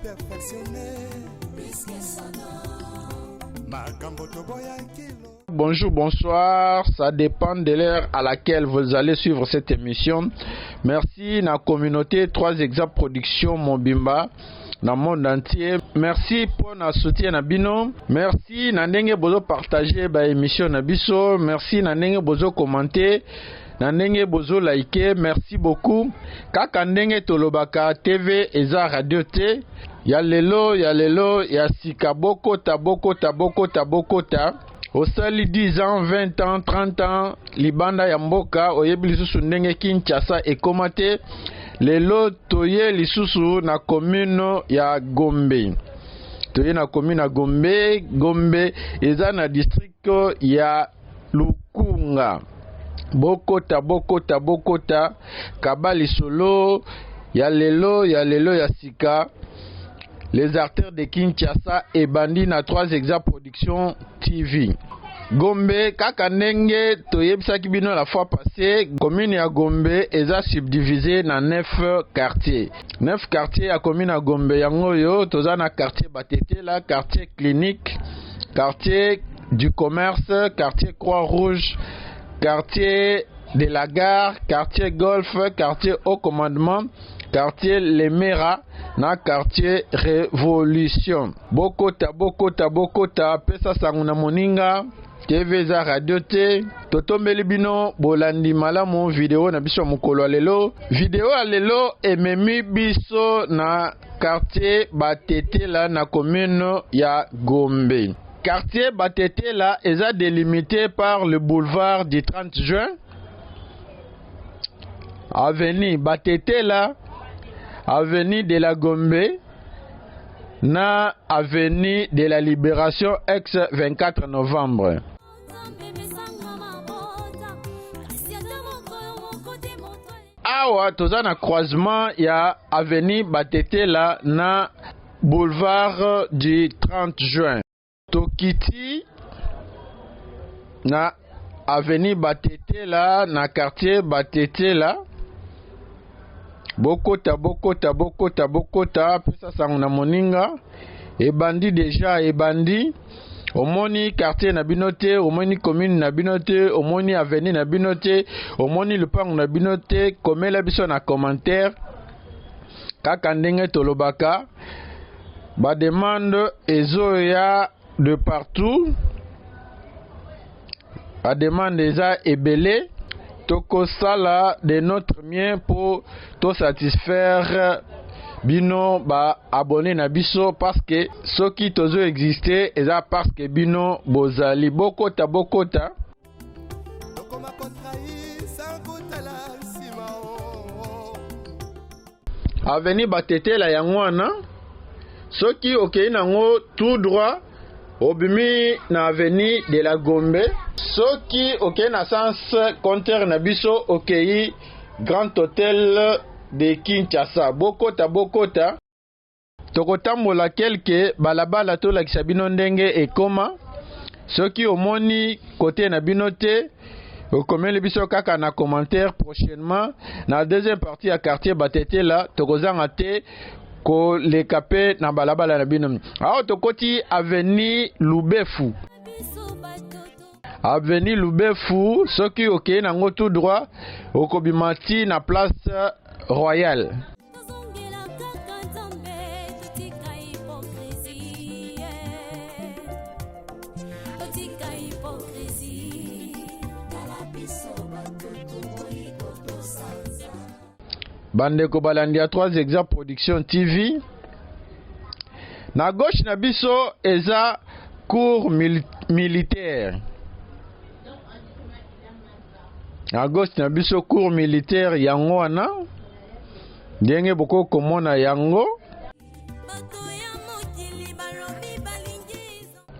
perfectionne makambo toboyaki. Bonjour, bonsoir, ça dépend de l'heure à laquelle vous allez suivre cette émission. Merci na communauté 3 Exact Production Mobimba na monde entier. Merci pour na soutien na bino. Merci na ndenge bozo partager ba émission na biso. Merci na ndenge bozo commenter. Na ndenge bozo liker. Merci beaucoup. Kaka ndenge tolobaka TV eza radio te. Ya lelo, ya lelo, ya sika bokota bokota bokota bokota. Osali 10 ans, 20 ans, 30 ans libanda ya mboka, oyebi lisusu ndenge Kinshasa ekoma te. Lelo toye lisusu na commune ya Gombe. Toye na commune ya Gombe. Gombe eza na district ya Lukunga. Bokota bokota bokota kaba lisolo ya lelo ya lelo ya sika. Les artères de Kinshasa ebandi na 3 Exa Production TV. Gombe kaka ndenge toyebisaki bino la fois passée, commune ya Gombe eza subdivisée na 9 quartiers. 9 quartiers ya commune ya Gombe yango oyo toza na quartier Batetela, quartier clinique, quartier du commerce, quartier Croix-Rouge, quartier de la gare, quartier Golf, quartier haut commandement, quartier Lemera na quartier Révolution. Bokota bokota bokota, pesa sango na moninga. TV eza radio te. Totombeli bino bolandi malamu video na biso ya mokolo ya lelo. Video ya lelo ememi biso na quartier Batetela na commune ya Gombe. Quartier Batetela eza délimité par le boulevard du 30 juin, avenue Batetela, avenue de la Gombe na avenue de la Libération ex 24 novembre. Awa toza na croisement ya avenue Batetela na boulevard du 30 juin. Tokiti na avenue Batetela na quartier Batetela. Bokota bokota bokota bokota, pesa sango na moninga. Ebandi deja, ebandi. Omoni quartier na bino te, omoni commune na bino te, omoni avenue na bino te, omoni lupango na bino te, komela biso na commentaire. Kaka ndenge tolobaka, ba demande ezoya de partout, ba demande eza ebele. Tokosala de notre mieux pour to satisfaire bino ba abonné na biso, parce que soki tozo exister eza parce que bino bozali. Bokota bokota. Tokoma kotrahir sans kotala nsima o. Avenue Batetela yango wana, soki okei nango tout droit obimi na avenue de la Gombe. Soki okei na sens contraire na biso okei Grand Hôtel de Kinshasa. Bokota bokota. Tokotambola quelque balabala tolakisa bino ndenge ekoma. Soki omoni kote na bino te, okomeli biso kaka na commentaire. Prochainement na deuxième partie ya quartier Batetela tokozanga te koleka pe na balabala na bino. Awa tokoti avenue Lubefu. Avenue Lubefu, soki okei nango tout droit okobima ti na place Royale. Bandeko balandi ya 3 Exa Production TV, na gauche na biso eza cour militaire. Na gauche na biso cour militaire yango wana ndenge bokoki komona yango.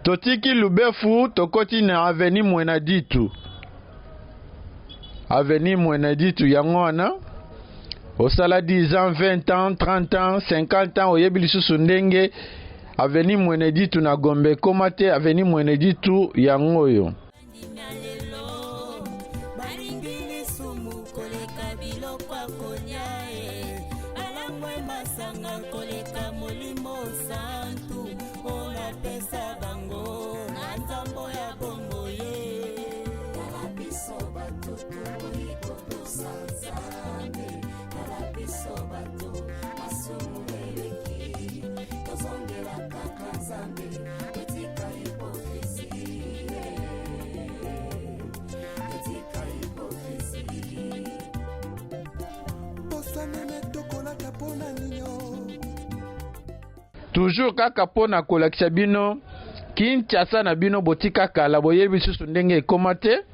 Totiki Lubefu tokoti na avenue Mwenaditu. Avenue Mwenaditu yango wana osala 10 ans, 20 ans, 30 ans, 50 ans oyebi lisusu ndenge avenue Mweneditu na Gombe ekoma te. Avenue Mweneditu yango oyo. masanga koleka Molimo Santu oyo napesa bango na nzambo ya bongo ye. Tala biso bato toboyi kotosa Nzambe, tala biso bato masumu eleki, tozongela kaka Nzambe, totika hypocrisie, totika hypocrisie. Posa meme tokolata mpo na ninio. Toujours kaka mpo na kolakisa bino Kinshasa na bino botika kala, boyebi lisusu ndenge ekoma te.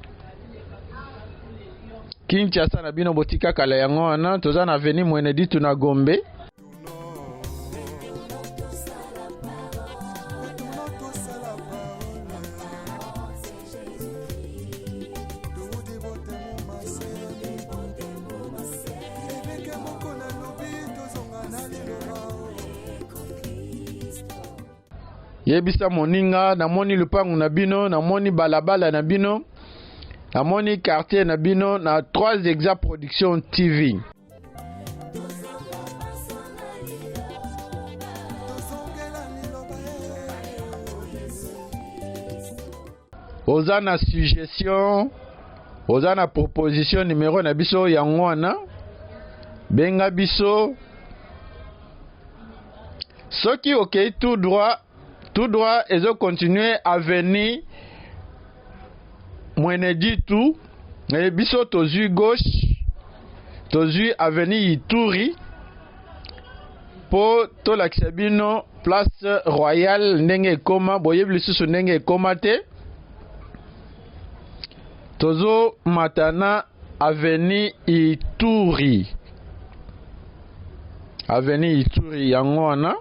Kinshasa na bino botika kala yango wana toza na avenue Mweneditu na Gombe. Yebisa moninga, namoni lupangu na bino, namoni balabala na bino, namoni quartier na bino na 3 Exa Production TV. Oza na suggestion, oza na proposition, numero na biso yango wana, benga biso. Soki okei tout droit, tout droit ezo continuer avenue Mweneditu, e biso tozwi gauche, tozwi avenue Ituri po tolakisa bino place royale ndenge ekoma. Boyebi lisusu ndenge ekoma te. Tozomata na avenue Ituri, avenue Ituri yango wana.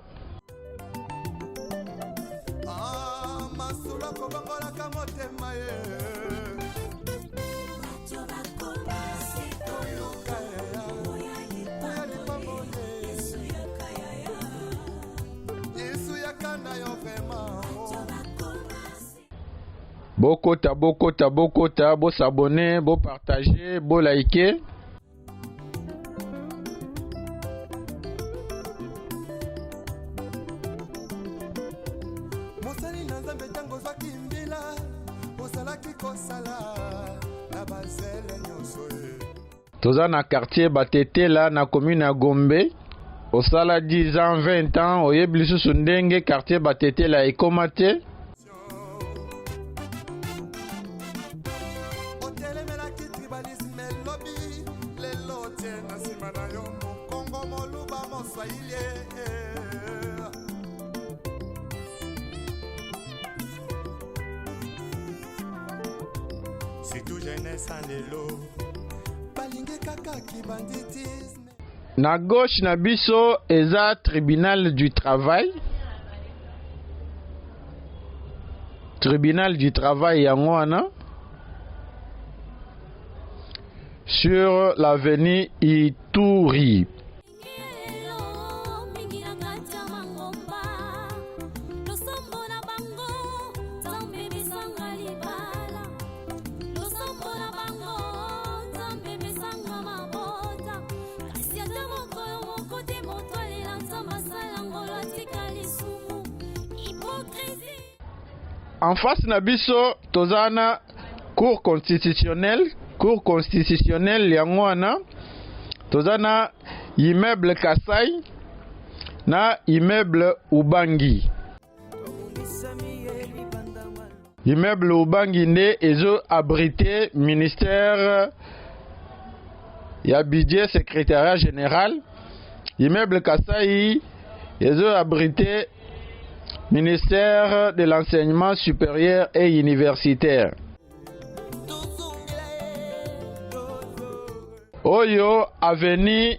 Ah, masolo akobongolaka motema ye. Yesu yaka na yo vraiment. Bokota, bokota, bokota, bosabone, bopartage, bolike. Mosali na Nzambe, ntango ozwaki mbila, ozalaki kosala na bazele nyonso ye. Toza na quartier Batetela na commune ya Gombe. Osala 10 ans, 20 ans, oyebi lisusu ndenge quartier Batetela ekoma te. Otelemelaki tribalisme elobi lelo tie na nsima na yo mokongo moluba moswahili. Surtout jeunesse ya lelo balingi kaka kibanditisme. Na gauche na biso eza tribunal du travail. Tribunal du travail yango wana sur l'avenue Ituri. Mingi na kati ya mangomba, losambo na bango Nzambe pesanga libala, losambo na bango Nzambe pesanga mabota, kasi ata mokolo moko te moto alela Nzambe asala ngolo atika lisumu hypocrisie. En face na biso toza na cour constitutionnelle, cour constitutionnelle yango wana toza na immeuble Kasai na immeuble Ubangi. Immeuble Ubangi nde ezo abriter ministère ya budget, secrétariat général. Immeuble Kasai ezo abriter ministère de l'enseignement supérieur et universitaire. Oyo avenue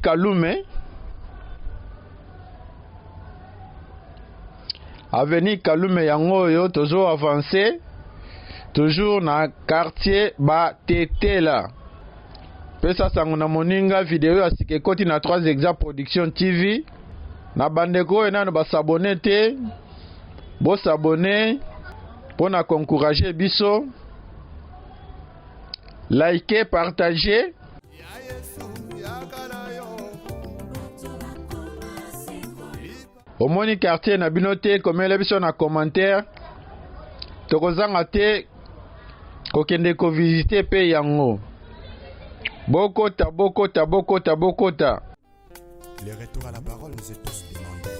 Kalume, avenue Kalume yango oyo tozo avancer toujours na quartier Batetela. Pesa sango na moninga, video ya sika ekoti na 3 Exa Production TV. Na bandeko oyo nano basabone te, bosabone mpo na koencourager biso, like, partager. Ya Yesu yaka na yo. Omoni quartier na bino te, komela biso na commentaire. Tokozanga te kokende kovisite mpe yango. Bokota, bokota, bokota, bokota. Le retour à la parole nous est tous demandé.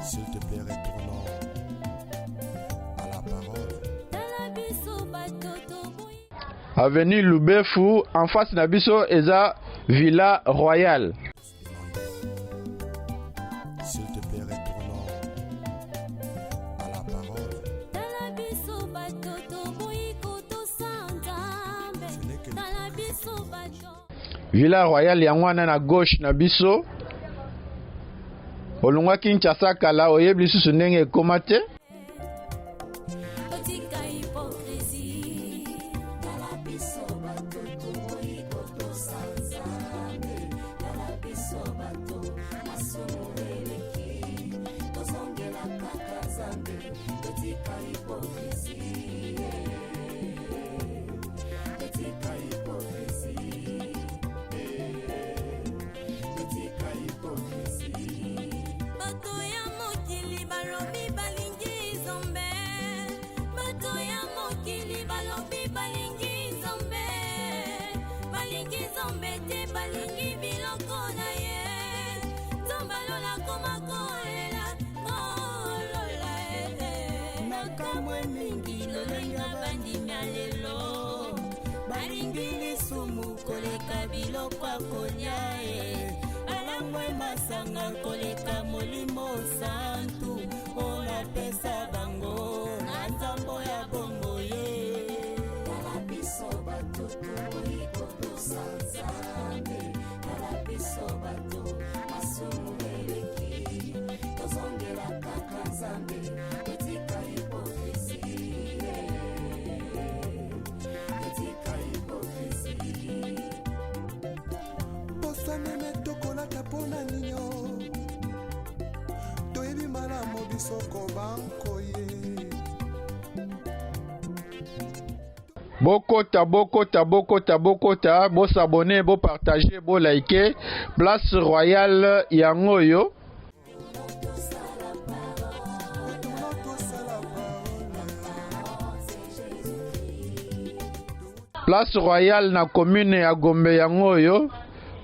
S'il te plaît, retournons à la parole. Tala biso bato toboyi. Avenue Lubefu, en face na biso eza Villa Royale. S'il te plaît, retournons à la parole. Tala biso bato toboyi kotosa Nzambe. Ce n'est que Tala biso bato. Villa Royale yango wana na gauche na biso. Olongwa Kinshasa kala, oyebi lisusu ndenge ekoma te. Totika hypocrisie. Tala biso bato toboyi kotosa Nzambe. Tala biso bato masumu eleki. Tozongela kaka Nzambe. Totika hypocrisie. Totika hypocrisie. Totika hypocrisie. Bato ya mokili balobi balingi Nzambe. Bato ya mokili balobi balingi Nzambe. Balingi Nzambe te, balingi biloko na ye. Nzambe alola koma kolela, kolola eh. Makambo mingi lolenge bandimi ya lelo balingi lisumu koleka biloko ya kolia e balangwe masanga koleka molimo santu oyo napesa bango na nzambo ya bombo ye. Tala biso bato toboyi kotosa Nzambe. Tala biso bato masumu eleki. Tozongela kaka Nzambe. Totika hypocrisie. Totika hypocrisie. Poso meme tokolata mpona ninyo toyebi malamu biso kobankoye. Bokota, bokota, bokota, bokota, bosabone, bopartage, bolike. Place Royale yango oyo. Retournons tous à la parole. Place Royale na commune ya Gombe yango oyo.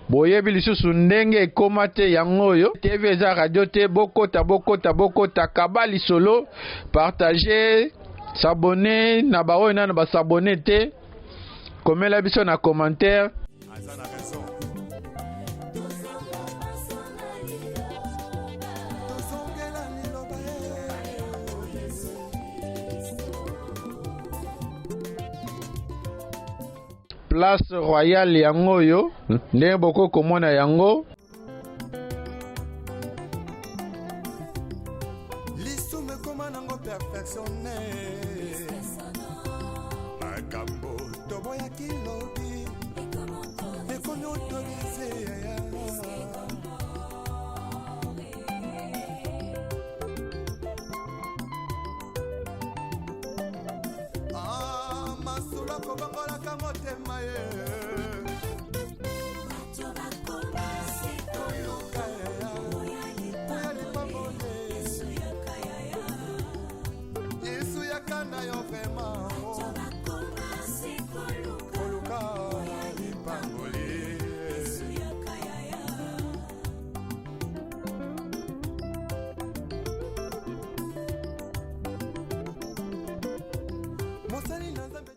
Boyebi lisusu ndenge ekoma te, yango oyo. TV eza radio te. Bokota, bokota, bokota, kaba lisolo, partage, s'abonner na baoyo nano basabone te. Komela biso na commentaire. Aza na raison. Tozongela liloba ye. Place Royale yango oyo, ndenge bokoki komona yango. Lisumu ekoma nango perfectionne. Makambo toboyaki lobi ekomi autorise. Ah, masolo akobongolaka motema ye. Koluka ya lipamboli. Yesu yaka na yo vraiment. Koluka lipamboli. Mosali na Nzambe.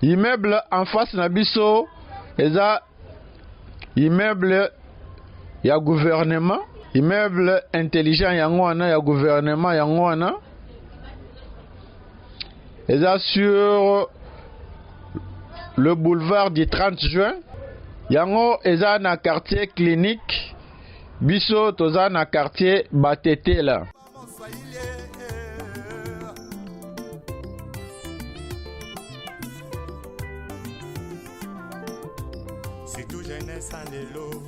Immeuble en face na biso eza immeuble ya gouvernement, immeuble intelligent yango wana ya gouvernement yango wana. Eza sur le boulevard du 30 juin. Yango eza na quartier clinique, biso toza na quartier Batetela. Moswahili. Surtout jeunesse ya lelo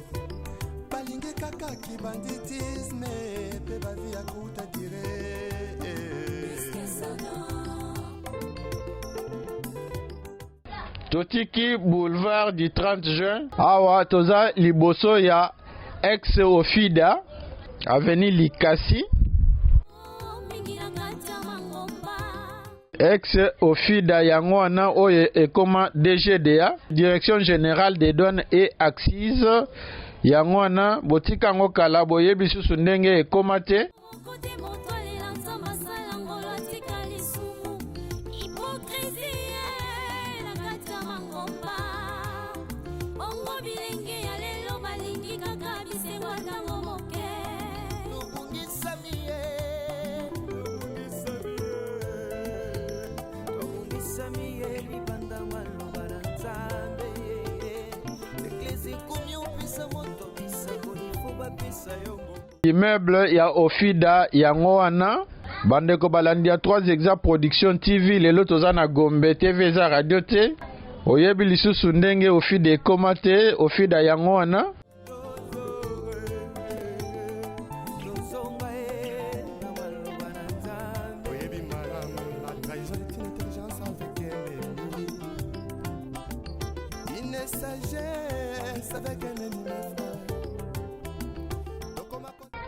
balingi kaka kibanditisme mpe bavi ya kuta dire. Totiki boulevard du 30 juin, awa toza liboso ya ex Ofida. Avenue Likasi. Ex Ofida yango wana oyo ekoma DGDA, Direction Générale des Douanes et Accises, yango wana botika yango kala, boyebi lisusu ndenge ekoma te. Immeuble ya Ofida yango wana. Bandeko balandi ya 3 Exa Production TV, lelo toza na Gombe, TV eza radio te. Oyebi lisusu ndenge Ofida ekoma te, Ofida yango wana.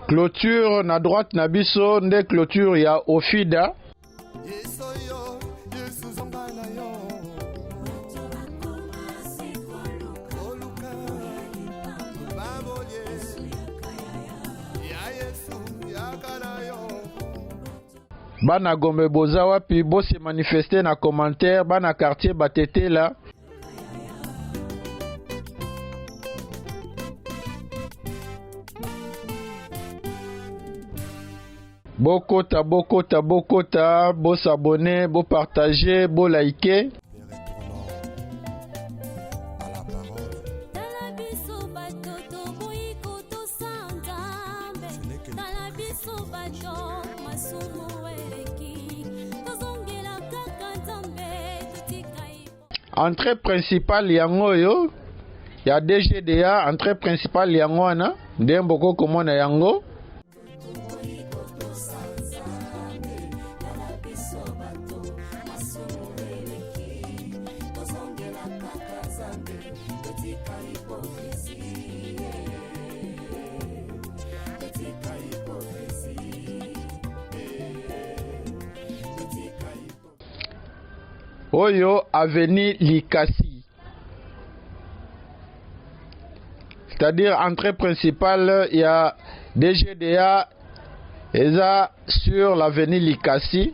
Clôture na droite na biso nde clôture ya Ofida. Bana Gombe boza wapi, bo se manifester na commentaire, bana quartier Batetela. Bokota, bokota, bokota, bo s'abonner, bo partager, bo liker. Entrée principale yango oyo ya DGDA, entrée principale yango wana nde mboko komona yango. Oyo avenue Likasi, c'est-à-dire entrée principale ya DGDA eza sur l'avenue Likasi.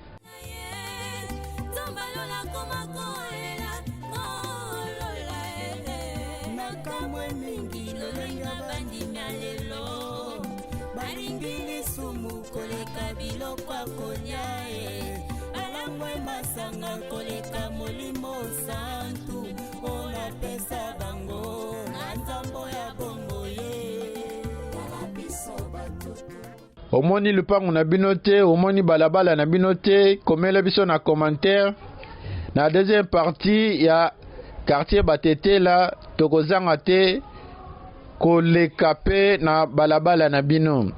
Omoni lupangu na bino te, omoni balabala na bino te, komela biso na commentaire. Na deuxième partie ya quartier Batetela, tokozanga te koleka pe na balabala na bino.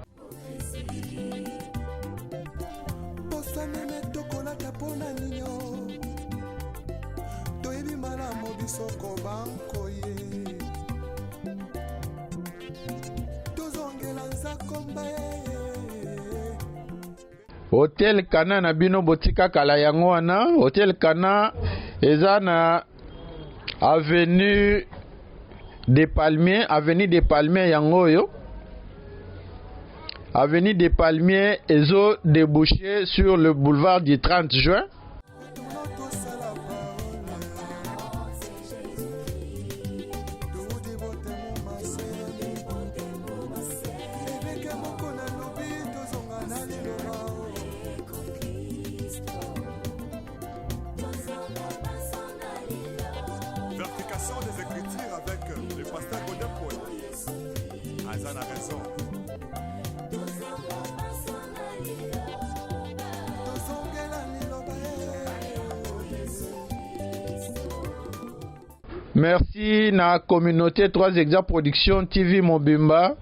Hotel Kana na bino botika kala yango wana. Hotel Kana eza na avenue des Palmiers, avenue des Palmiers yango oyo. Avenue des Palmiers ezo déboucher sur le boulevard du 30 juin. Vérification des Écritures avec le pasteur Godin Paul. Azana raison. Merci na communauté 3 Exa Production TV Mobimba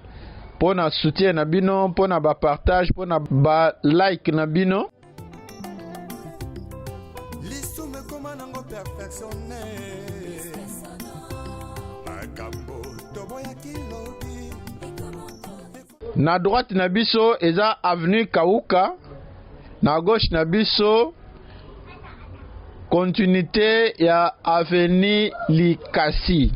pour na soutien na bino, pour na ba partage, pour na ba like na bino. Lisumu ekoma nango perfectionné. Makambo toboyaki lobi. Na droite na biso eza avenue Kauka, na gauche na biso continuité ya avenue Likasi.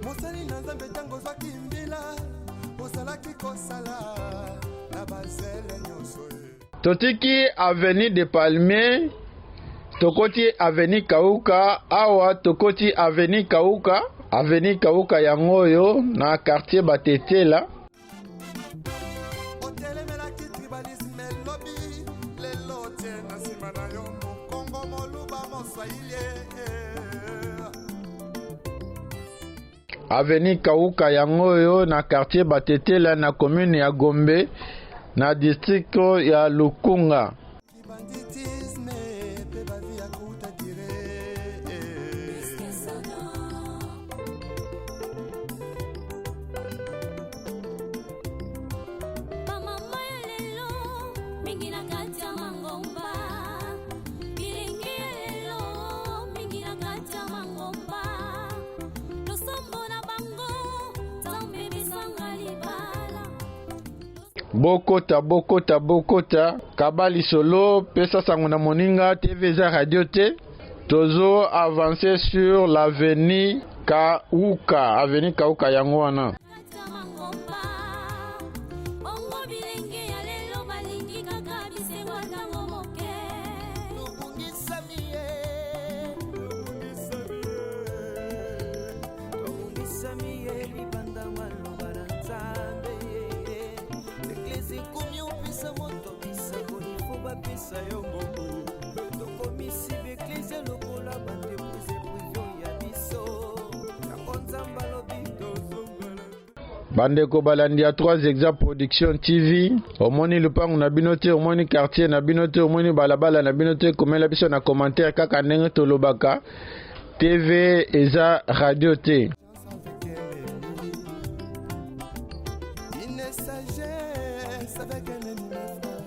Mosali na Nzambe, ntango ozwaki mbila, ozalaki kosala na bazele nyonso. Totiki avenue de Palmier, tokoti avenue Kauka. Awa tokoti avenue Kauka, avenue Kauka yango oyo na quartier Batetela. Otelemelaki tribalisme lobi, lelo tie na nsima na yo Mokongo, Moluba, Moswahili. Avenue Kauka yango oyo na quartier Batetela, na commune ya Gombe, na district ya Lukunga. Banditisme mpe ba vie ya courte durée. Bamama ya lelo mingi na kati ya mangomba, bilenge ya lelo mingi na kati ya mangomba, losambo na bango Nzambe bisanga libala. Bokota, bokota, bokota, kaba lisolo, pesa sango na moninga. TV eza radio te. Tozo avancer sur l'avenue Kauka, avenue Kauka yango wana. Kati ya mangomba bongo, bilenge ya lelo balingi kaka bisengo ntango moke. Tobungisami ye, tobungisami ye libanda maloba na Nzambe. Eglise ekomi opesa moto bisango, ifo bapesa yo mbongo. Tokomisi baeglise lokola ba entreprise privée ya biso. Yango Nzambe alobi tozongela. Bandeko balandi ya 3 Exa Production TV, omoni lupangu na bino te, omoni quartier na bino te, omoni balabala na bino te, komela biso na commentaire. Kaka ndenge tolobaka, TV eza radio te. Avec un ennemi, une sagesse avec un ennemi, mes frères.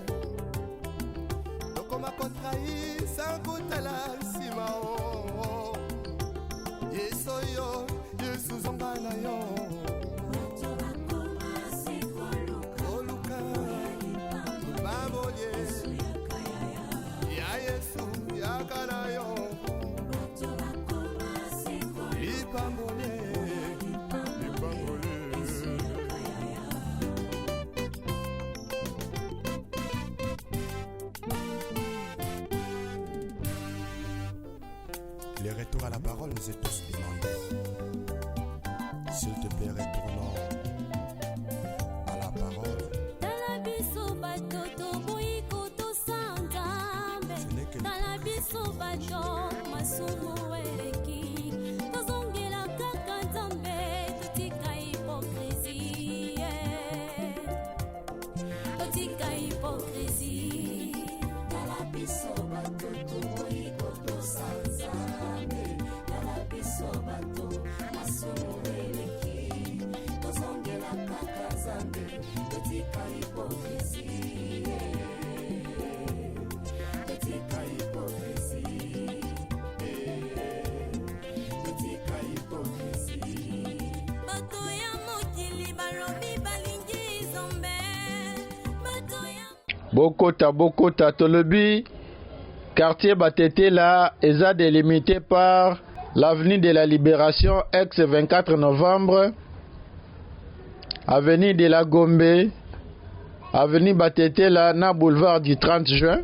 Tokoma ko trahir sans kotala nsima o. Yesu oyo, Yesu zonga na yo. Koluka babolie ya Yesu, yaka na yo lipambolie, lipambolie. Le retour à la parole nous est tous demandé. S'il te plaît, retournons à la parole. Tala biso bato toboyi kotosa Nzambe. Ce n'est que Tala biso bato masumu eleki, tozongela kaka Nzambe, totika hypocrisie, totika hypocrisie. Tala biso bato toboyi kotosa Nzambe, tala biso bato masumu eleki, tozongela kaka Nzambe, totika hypocrisie, totika hypocrisie, totika hypocrisie. Bato ya mokili balobi balingi Nzambe, bato ya Bokota, bokota. Tolobi quartier Batetela eza délimité par l'avenue de la Libération, ex 24 novembre, avenue de la Gombe, avenue Batetela na boulevard du 30 juin.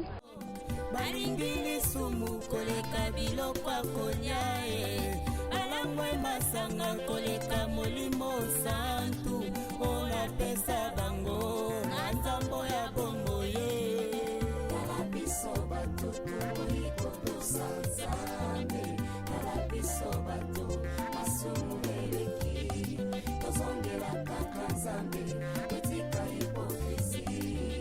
Balingi lisumu koleka biloko ya kolia e, balangwe masanga koleka Molimo Santu oyo napesa bango na nzambo ya bongo ye. Tala biso bato toboyi kotosa Nzambe, tala biso bato masumu eleki, tozongela kaka Nzambe, totika hypocrisie.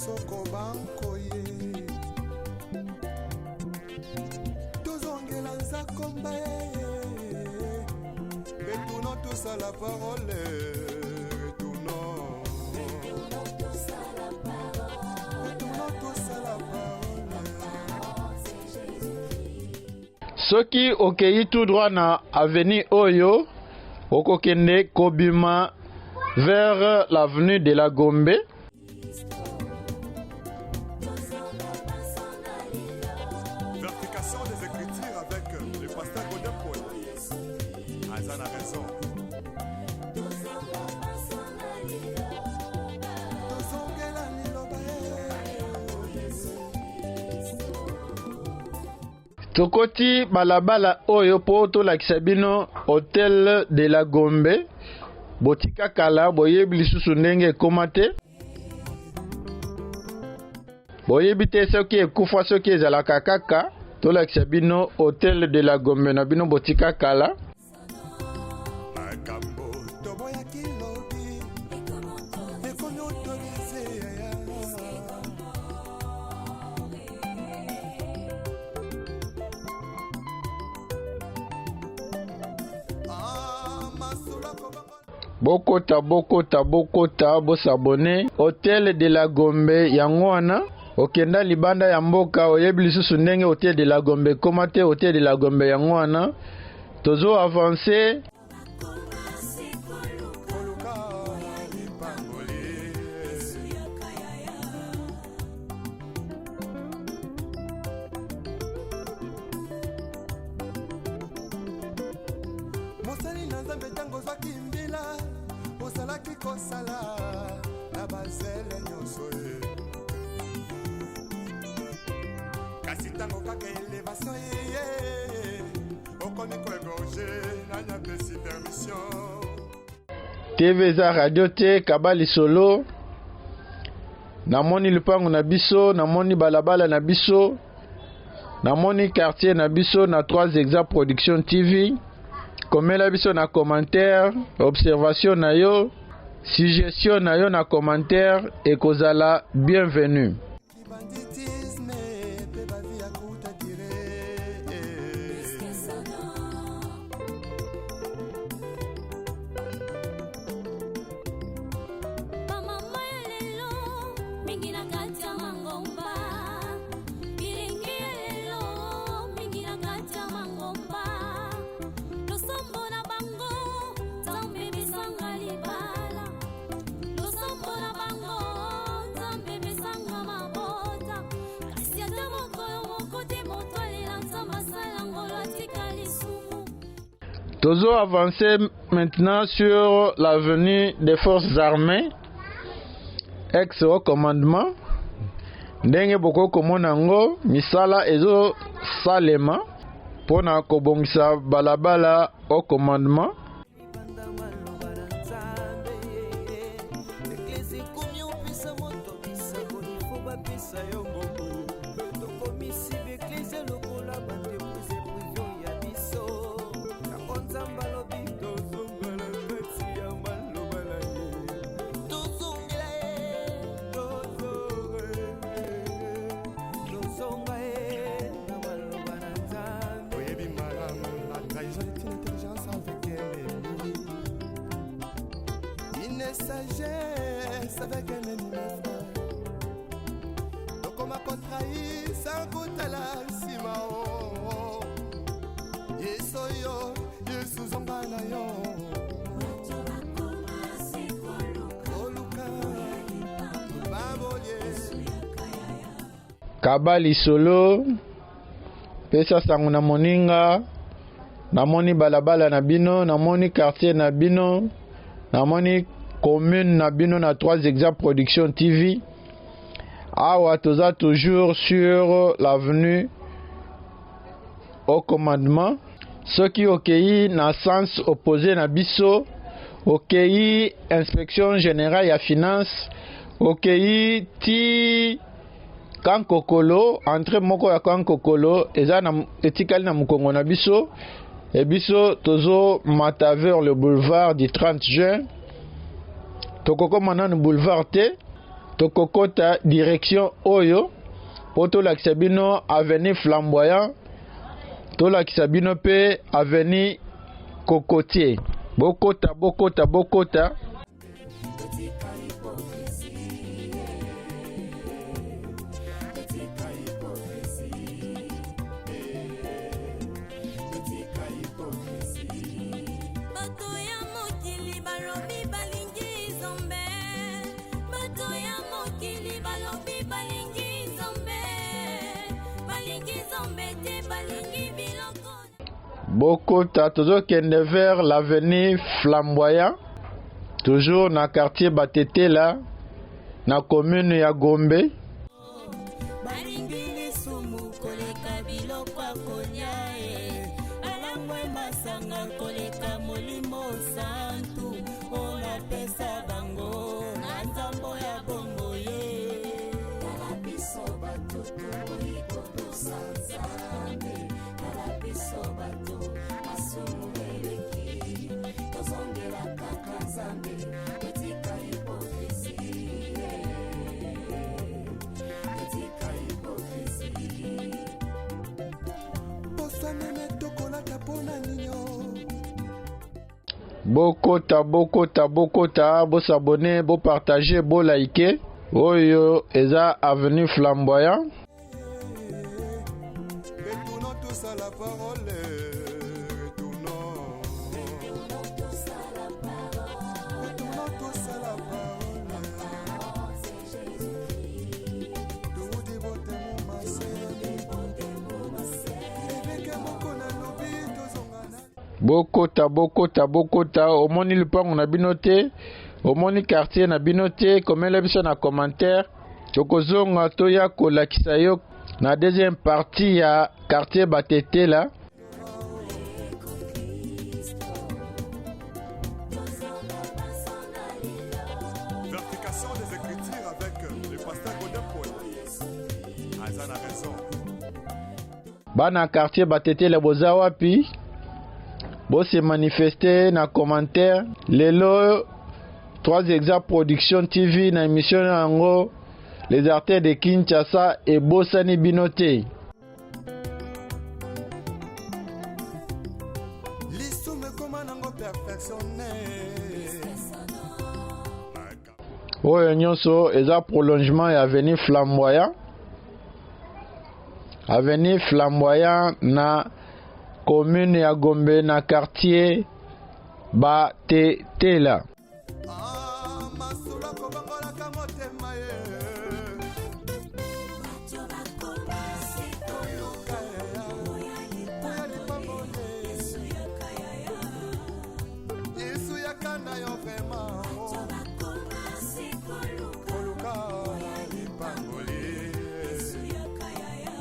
soko bankoye tozongela nzakomba retournons tous à la parole retournons retournons tous à la parole. Soki okeyi tout droit na avenue oyo, okokende kobima vers l'avenue de la Gombe. Verification des Écritures avec le pasteur Godin Paul. Azan a raison. Tozongela liloba Tokoti balabala oyo mpo tolakisa bino Hotel de la Gombe. Botika kala, boyebi lisusu ndenge ekoma te. Boyebi te soki ekufa soki ezalaka kaka. Tolakisa bino Hotel de la Gombe na bino botika kala. Makambo toboyaki lobi ekomi autorise yaya. Ah, masolo akobanga. Bokota bokota bokota bosabone Hotel de la Gombe yango wana. Okenda libanda ya mboka oyebi lisusu ndenge Hotel de la Gombe ekoma te. Hotel de la Gombe yango wana tozo avance. Koluka lipamboli. Mosali na Nzambe, ntango ozwaki mbila ozalaki kosala na bazele nyonso ye, kasi ntango kaka elevation ye, okomi koégorger. Nani apesi permission? TV eza radio te, kaba lisolo. Namoni lupango na biso, namoni balabala na biso, namoni quartier na biso na 3 Exa Production TV. Komela biso na commentaire observation na yo, suggestion na yo na commentaire ekozala bienvenue. Banditisme mpe bavi ya kuta dire. Bamama ya lelo mingi na kati ya mangomba, bilenge ya lelo mingi na kati ya mangomba, losambo na bango Nzambe besanga libala, losambo na bango Nzambe besanga mabota, kasi ata mokolo moko te moto alela Nzambe asala ngolo atika lisumu. Tozo avancer maintenant sur l'avenue des Forces armées, ex haut commandement. Ndenge bokoki komona yango, misala ezosalema mpona kobongisa balabala haut commandement. Libanda maloba na Nzambe, eglise ekomi opesa moto bisakoli fo bapesa yo mbongo. Tokomisi baeglise lokola baentreprise privé ya biso. Yango Nzambe alobi tozongela kati ya maloba na ye, tozongela ye, tozonga ye na maloba na Nzambe. Oyebi malamu, la trahison est une intelligence avec un ennemi, une sagesse avec un ennemi, mes frères. Tokoma kotrahir sans kotala nsima o Yesu oyo Yesu zonga na yo koluka babolie. Kaba lisolo, pesa sango na moninga. Namoni balabala na bino, namoni quartier na bino, namoni commune na bino na 3 Exa Production TV. Awa toza toujours sur l'avenue au commandement. Soki okei na sens opposé na biso, okei inspection générale ya finance, okei ti Kankokolo, entrée moko ya Kankokolo eza na etikali na mokongo na biso. E biso tozomata vers le boulevard du 30 juin. Tokokoma nanu boulevard te. Tokokota direction oyo mpo tolakisa bino avenue Flamboyant, tolakisa bino mpe avenue Cocotier. Bokota, bokota, bokota. Bato ya mokili balobi balingi Nzambe. Bato ya mokili balobi balingi Nzambe. Balingi Nzambe te, balingi biloko. Bokota, tozokende vers l'avenue Flamboyant, toujours na quartier Batetela, na commune ya Gombe. Balingi lisumu koleka biloko ya kolia e balangwe masanga koleka molimo santu oyo napesa bango na nzambo ya bongo ye. Tala biso bato tokoki kotosa Nzambe, tala biso bato masumu eleki, tozongela kaka Nzambe, totika hipokrisi, totika hipokrisi. Posa meme tokolata mpona ninio. Bokota, bokota, bokota, bosabone, bopartage, bolike. Oyo eza avenue Flamboyant. Retournons tous à la parole. Retournons. Retournons tous à la parole. Toudi botemo mase. Ebeke moko nalobi tozonga na. Bokota, bokota, bokota. Omoni lupango na bino te, omoni quartier na bino te, komela biso na commentaire. Tokozonga toya kolakisa yo na deuxième partie ya quartier Batetela. Vérification des Écritures avec le pasteur Godin Paul. Aza na raison. Bana quartier Batetela boza wapi? Bose manifester na commentaire. Lelo 3 Exa Production TV na émission na yango Les Artères de Kinshasa ebosani bino te. Lisumu ekoma nango perfectionné. Oyo nyonso eza prolongement ya avenue Flamboyant. Avenue Flamboyant na commune ya Gombe na quartier Batetela. Ah, masolo akobongolaka motema ye. Bato bakoma se koluka oya lipamboli, Yesu yaka yaya. Yesu yaka na yo vraiment. Bato bakoma se koluka Koluka lipamboli. Yesu yaka yaya.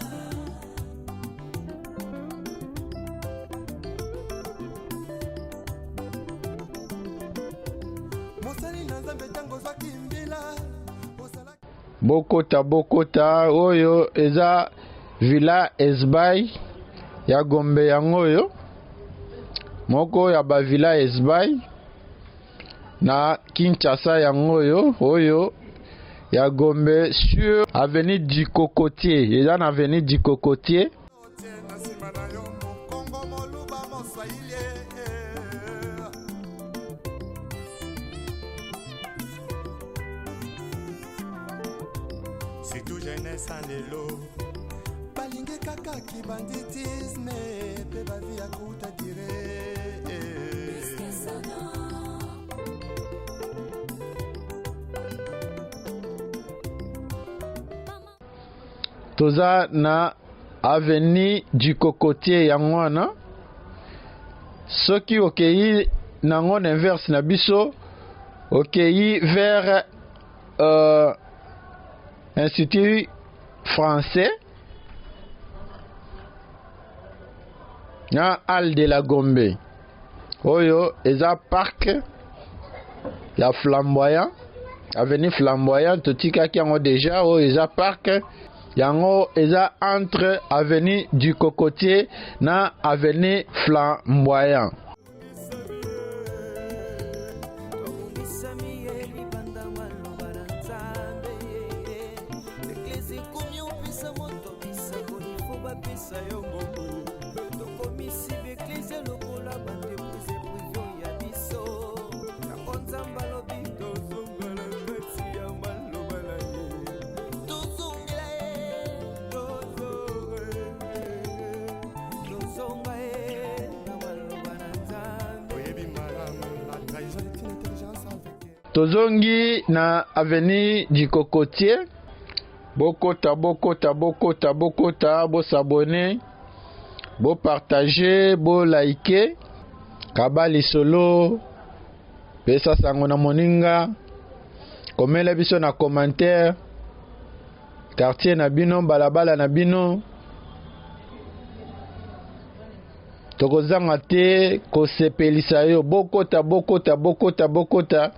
Mosali na Nzambe ntango ozwaki mbila ozalaki Bokota, bokota, oyo eza Villa Esbay ya Gombe yango oyo moko ya ba Villa Esbay na Kinshasa yango oyo, oyo ya Gombe sur avenue du Cocotier, eza na avenue du Cocotier. Na nsima na yo mokongo moluba moswahili. Surtout jeunesse ya lelo balingi kaka kibanditisme mpe bavi ya kuta dire. Toza na avenue du Cocotier yango wana. Soki okei nango na inverse na biso, okei vers Institut français na Halle de la Gombe. Oyo eza parc ya Flamboyant, avenue Flamboyant, totikaki yango déjà. Oyo eza parc yango eza entre avenue du Cocotier na avenue Flamboyant. Tobungisami ye libanda maloba na Nzambe. opesa moto bisakoli fo bapesa yo mbongo. Tokomisi baeklezia lokola baentreprise prive ya biso. Yango Nzambe alobi tozonga na kati ya maloba na ye, tozongela ye, tozonga ye na maloba na Nzambe. Oyebi malamu, la trahison est une intelligence avec Tozongi na avenue du Cocotier. Bokota, bokota, bokota, bokota, bosabone, bopartage, bolike, kaba lisolo, pesa sango na moninga, komela biso na commentaire, quartier na bino, balabala na bino. Tokozanga te kosepelisa yo. Bokota, bokota, bokota, bokota.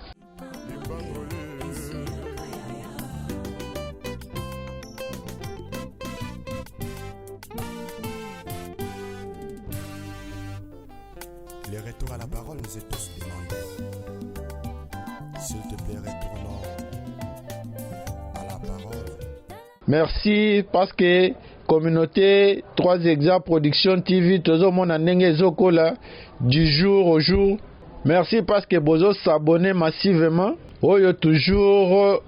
Le retour à la parole nous est tous demandé. S'il te plaît, retournons à la parole. Merci parce que communauté 3 Hexa Production TV tozomona ndenge ezokola du jour au jour. Merci parce que bozo s'abonner massivement. Oyo toujours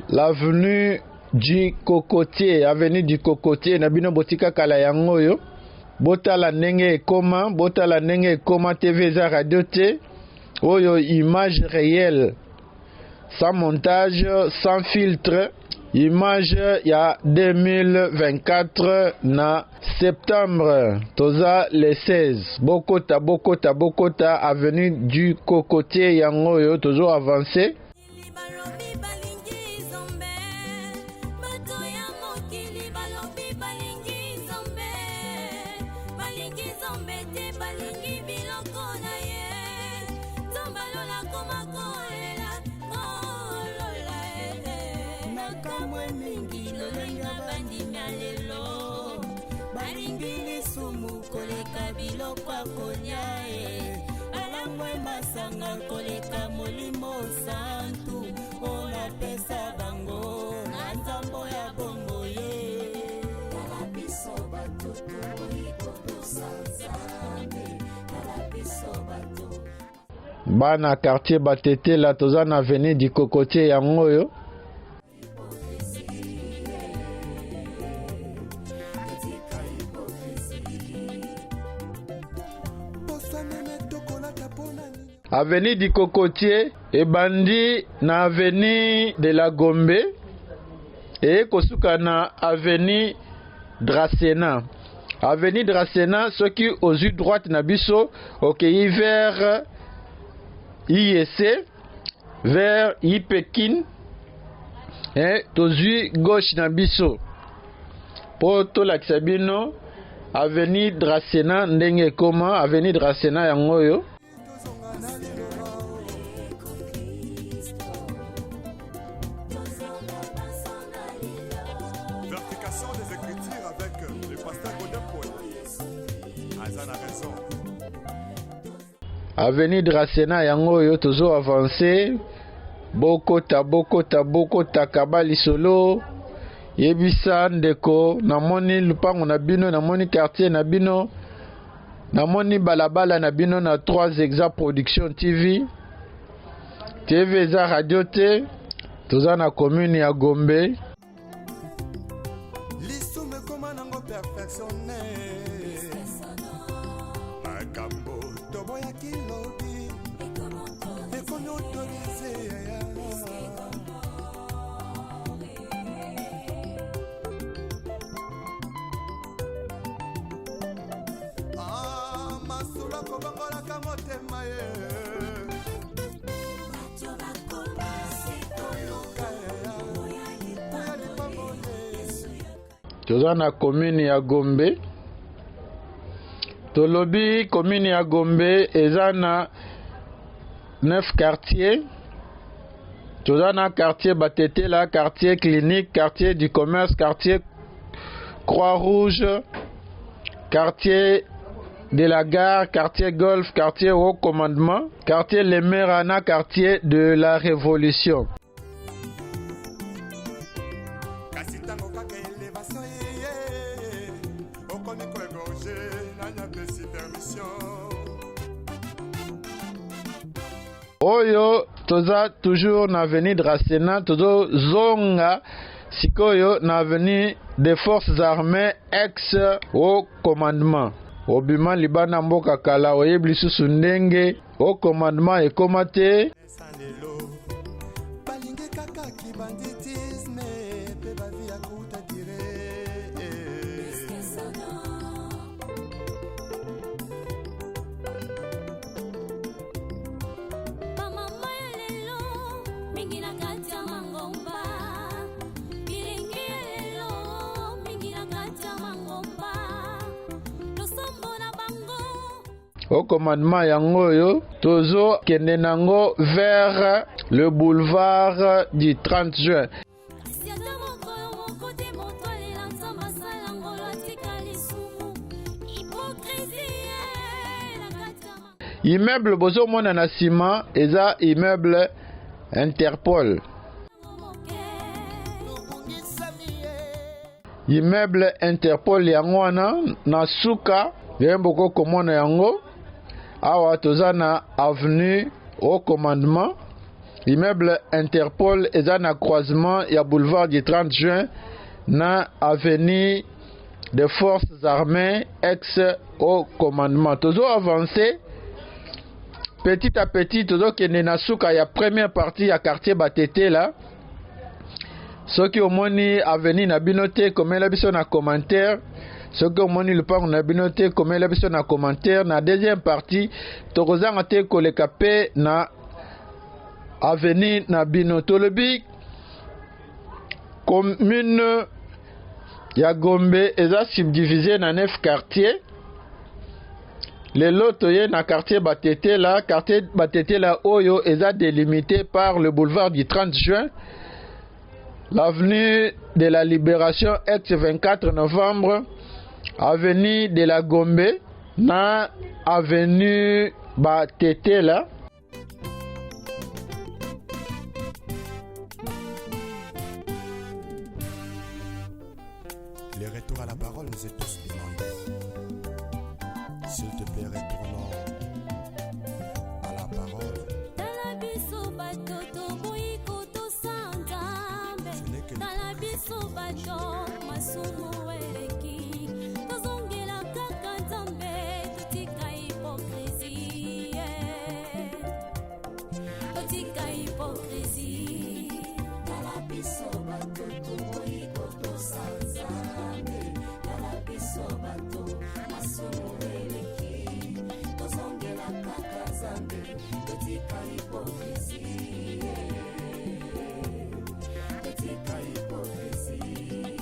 l'avenue du Cocotier, avenue du Cocotier na bino botika kala yango oyo. Botala ndenge ekoma, botala ndenge ekoma. TV eza radio te. Oyo image réelle, sans montage, sans filtre. Image ya 2024 na septembre, toza le 16. Bokota, bokota, bokota, avenue du Cocotier yango oyo, tozo avancer. Balobi balingi Nzambe, bato ya mokili balobi balingi Nzambe, balingi Nzambe te, balingi biloko na ye. Nzambe alola koma kolela kolola ete Nakamwe mingi lolenge bandimi ya lelo balingi lisumu koleka biloko ya kolia e, balangwe masanga koleka Molimo Santu oyo napesa bango na nzambo ya bongo ye. Tala biso bato tokoki kotosa Nzambe, tala biso bato. Bana quartier Batetela, toza na avenue du Cocotier yango oyo. Posa meme tokolata mpona nini? Avenue du Cocotier ebandi na avenue de la Gombe eye kosuka na avenue Dracena. Avenue Dracena, soki ozwi droite na biso, okei vers IEC, vers Ipekin, tozwi gauche na biso mpo tolakisa bino avenue Dracena ndenge ekoma. Avenue Dracena yango oyo. Tozonga na liloba. Vérification des Écritures avec le pasteur Godin Paul. Aza na raison. Avenue Dracena yango oyo, tozo avance. Bokota, bokota, bokota, kaba lisolo, yebisa ndeko: namoni lupango na bino, namoni quartier na bino, namoni balabala na bino na 3 Hexa Production TV. TV eza radio te. Toza na commune ya Gombe. Lisumu ekoma nango perfectionne, makambo toboyaki lobi ekomi autorisé. Ah, masolo kobongolaka motema ye. Koluka ya lipamboli. Toza na commune ya Gombe. Tolobi commune ya Gombe eza na 9 quartiers. Toza na quartier Batetela, quartier Clinique, quartier du Commerce, quartier Croix-Rouge, quartier de la Gare, quartier Golf, quartier Haut Commandement, quartier Lemerana, quartier de la Révolution. Kasi ntango Kaka elevation ye okomi koegorge, nani apesi permission? Oyo toza toujours na avenue Dracena, tozozonga sikoyo na avenue des Forces armées, ex haut commandement. Obima libanda mboka kala, oyebi lisusu ndenge haut commandement ekóma te. Lelo balingi kaka kibanditisme mpe bavi ya kuta dire. Bamama ya lelo mingi na kati ya mangomba, bilenge ya lelo mingi na kati ya mangomba, losambo na bango. Haut commandement yango oyo, tozokende nango vers le boulevard du 30 juin. Kasi ata mokolo moko te moto alela Nzambe asala ngolo atika lisumu, hypocrisie na kati ya Immeuble bozomona na nsima eza immeuble Interpol. Moke. Tobungisami ye. Immeuble Interpol yango wana na suka, ye boko komona yango. Awa toza na avenue haut commandement. Immeuble Interpol eza na croisement ya boulevard du 30 juin na avenue des Forces armées, ex haut commandement. Tozo avancer petit à petit, tozokende na suka ya première partie ya quartier Batetela. Soki omoni avenue na bino te, komela biso na commentaire. Soki omoni lupango na bino te, komela biso na commentaire. Na deuxième partie, tokozanga te koleka mpe na avenue na bino. Tolobi commune ya Gombe eza subdivisé na 9 quartiers. Lelo toye na quartier Batetela. Quartier Batetela oyo eza délimité par le boulevard du 30 juin, l'avenue de la Libération, ex 24 novembre, avenue de la Gombe na avenue Batetela. Le retour à la parole nous est tous demandé. S'il te plaît, retournons à la parole. Tala biso bato toboyi kotosa Nzambe. Ce n'est que Tala biso bato masumu eleki, tozongela kaka Nzambe, totika hypocrisie, totika hypocrisie. Tala biso bato toboyi kotosa Nzambe. Tala biso bato masumu eleki, tozongela kaka Nzambe, totika hypocrisie, totika hypocrisie,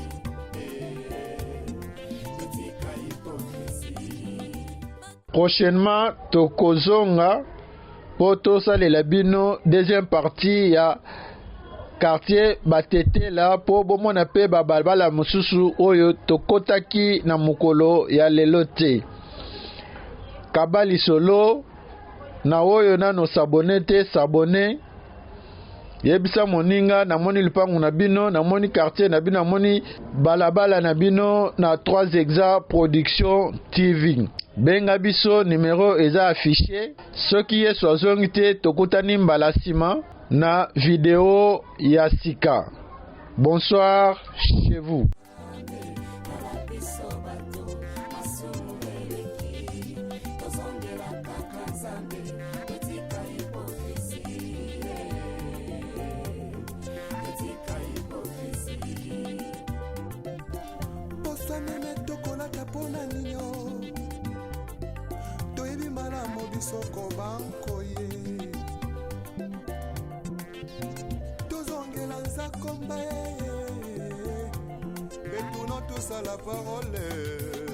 totika hypocrisie. Prochainement tokozonga mpo tosalela bino deuxième partie ya quartier Batetela, mpo bomona mpe babalabala mosusu oyo tokɔtaki na mokolo ya lelo te. Kaba lisolo na oyo nano s'abonner te, s'abonner. Yebisa moninga: namoni lupangu na bino, namoni quartier na bino, namoni balabala na bino na 3 Exa Production TV. Benga biso, numero eza affiché. Soki Yesu azongi te, tokutani mbala nsima na video ya sika. Bonsoir chez vous. Tala biso bato masumu eleki, tozongela kaka Nzambe, totika hypocrisie, totika hypocrisie. Poso meme tokolata mpona ninyo, toyebi malamu biso kobankoye. Tozongela nzakomba ye, retournons tous à la parole.